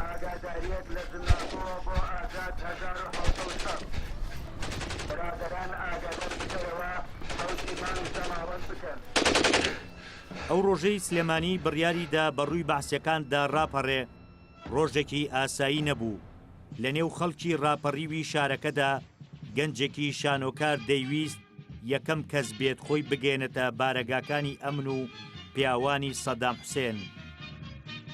ئاگاداریەک لە زناکۆوە بۆ ئازاد 1760 برادەران ئاگادار بکەرەوە حەوتی مانگ زەماوەند بکەن. ئەو ڕۆژەی سلێمانی بڕیاری دا بە ڕووی بەعسیەکاندا ڕاپەڕێ، ڕۆژێکی ئاسایی نەبوو، لە نێو خەڵکی ڕاپەڕیوی شارەکەدا گەنجێکی شانۆکار دەیویست یەکەم کەس بێت خۆی بگەیەنێتە بارەگاکانی ئەمن و پیاوانی سەدام حوسێن.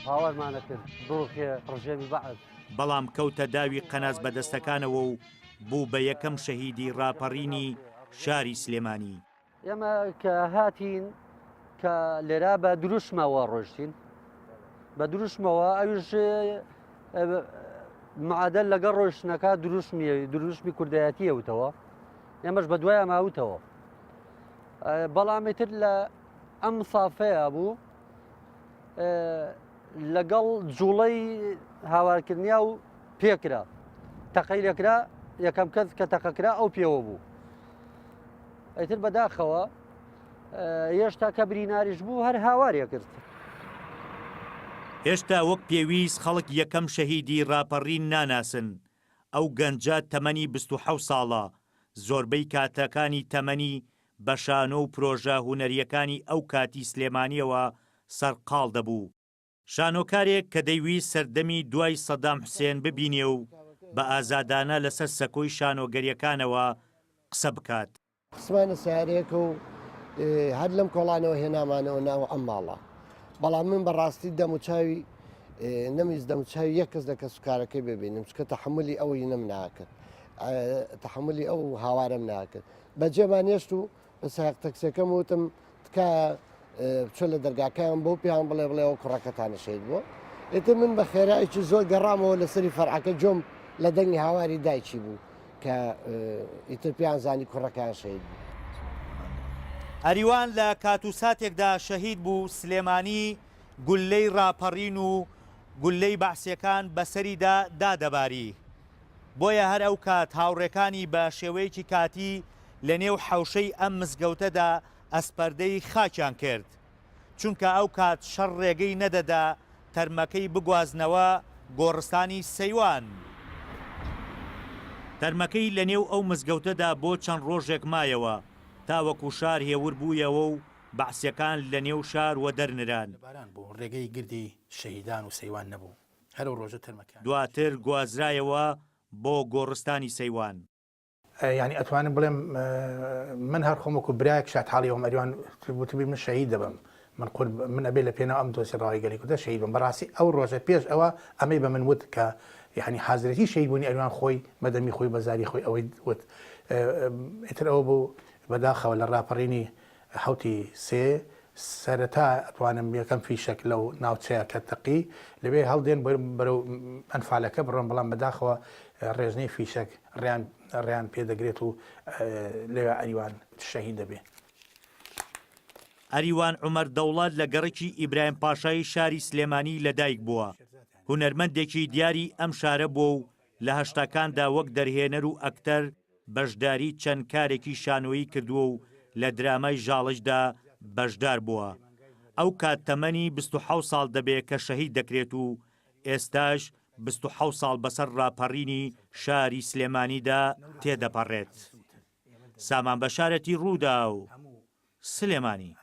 هاوارمانە کرد بڕوخێ ڕژێمی بەعس. بەڵام کەوتە داوی قەناس بەدەستەکانەوە و بوو بە یەکەم شەهیدی ڕاپەڕینی شاری سلێمانی. ئێمە کە هاتین کە لێرا بە دروشمەوە ڕۆشتین بە دروشمەوە ئەویش معادل لەگەڵ ڕۆشتنەکە دروشمی دروشمی کوردایەتی وتەوە ئێمەش بە دوای ماوتەوە بەڵام تر لە ئەم سافەیە بوو لەگەڵ جوڵەی هاوارکردنیا و پێکرا تەقەی لێکرا یەکەم کەس کە تەقەکرا ئەو پێوە بوو ئیتر بەداخەوە هێشتا کە بریناریش بوو هەر هاوارێ کرد. هێشتا وەک پێویست خەڵک یەکەم شەهیدی ڕاپەڕین ناناسن، ئەو گەنجە تەمەنی 27 ساڵە، زۆربەی کاتەکانی تەمەنی بە شانۆ و پرۆژە هونەرییەکانی ئەو کاتی سلێمانییەوە سەرقاڵ دەبوو. شانۆکارێک کە دەیویست سەردەمی دوای سەدام حوسێن ببینێ و بە ئازادانە لەسەر سەکۆی شانۆگەرییەکانەوە قسە بکات. خستمانە سەیارەیەکە و هەر لەم کۆڵانەوە هێنامانەوە ناو ئەم ماڵە. بەڵام من بەڕاستی دەموچاوی نەمویست دەموچاوی یەک کەس لە کەسوکارەکەی ببینم، چونکە تەحەمولی ئەوی نەم ناکرد، تەحەمولی ئەو هاوارەم ناکرد. بەجێمان هێشت و بە سایەق تەکسیەکەم وتم تکایە بچۆ لە دەرگاکەیان بۆ پێیان بڵێ بڵێ ئەو کوڕەکەتانە شەهید بووە. ئیتر من بە خێرایەکی زۆر گەڕامەوە لەسەری فەرعەکە جۆم لە دەنگی هاواری دایکی بوو کە ئیتر پێیان زانی کوڕەکەیان شەهید بوو. هەریوان لە کات و ساتێکدا شەهید بوو، سلێمانی گوللەی ڕاپەڕین و گوللەی بەعسیەکان بەسەریدا دادەباری. بۆیە هەر ئەو کات هاوڕێکانی بە شێوەیەکی کاتی لە نێو حەوشەی ئەم مزگەوتەدا ئەسپەردەی خاکیان کرد. چونکە ئەو کات شەڕ ڕێگەی نەدەدا تەرمەکەی بگوازنەوە گۆڕستانی سەیوان. تەرمەکەی لە نێو ئەو مزگەوتەدا بۆ چەند ڕۆژێک مایەوە تاوەکو شار هێور بوویەوە و بەعسیەکان لە نێو شار وەدەرنران. لە باران بوو، ڕێگەی گردی شەهیدان و سەیوان نەبوو. هەر ئەو ڕۆژە تەرمەکەیان. دواتر گوازرایەوە بۆ گۆڕستانی سەیوان. یانی ئەتوانم بڵێم من هەر خۆم وەکو برایەک شادحاڵی ئەوم ئەریوان وتبی من شەهید دەبم من قورب من ئەبێ لە پێناو ئەم دۆزی ڕەوای گەلی کوردە شەهید بم بەڕاستی ئەو ڕۆژە پێش ئەوە ئەمەی بە من وت کە یعنی حازرەتی شەهید بوونی ئەریوان خۆی بەدەمی خۆی بەزاری خۆی ئەوەی وت ئیتر ئەوە بوو بەداخەوە لە ڕاپەڕینی حەوتی سێ، سەرەتا ئەتوانم یەکەم فیشەک لەو ناوچەیە کە تەقی، لەوێ هەڵدێن بەرەو ئەنفالەکە بڕۆن، بەڵام بەداخەوە ڕێژنەی فیشەک ڕێیان ڕێیان پێ دەگرێت و لەوێ ئەریوان شەهید دەبێ. ئەریوان عومەر دەوڵەت لە گەڕەکی ئیبراهیم پاشای شاری سلێمانی لەدایک بووە، هونەرمەندێکی دیاری ئەم شارە بووە و لە هەشتاکاندا وەک دەرهێنەر و ئەکتەر بەشداری چەند کارێکی شانۆیی کردووە و لە درامای ژاڵەشدا بەشدار بووە. ئەو کات تەمەنی 27 ساڵ دەبێ کە شەهید دەکرێت و ئێستاش 27 ساڵ بەسەر ڕاپەڕینی شاری سلێمانیدا تێدەپەڕێت. سامان بەشارەتی، رووداو، سلێمانی.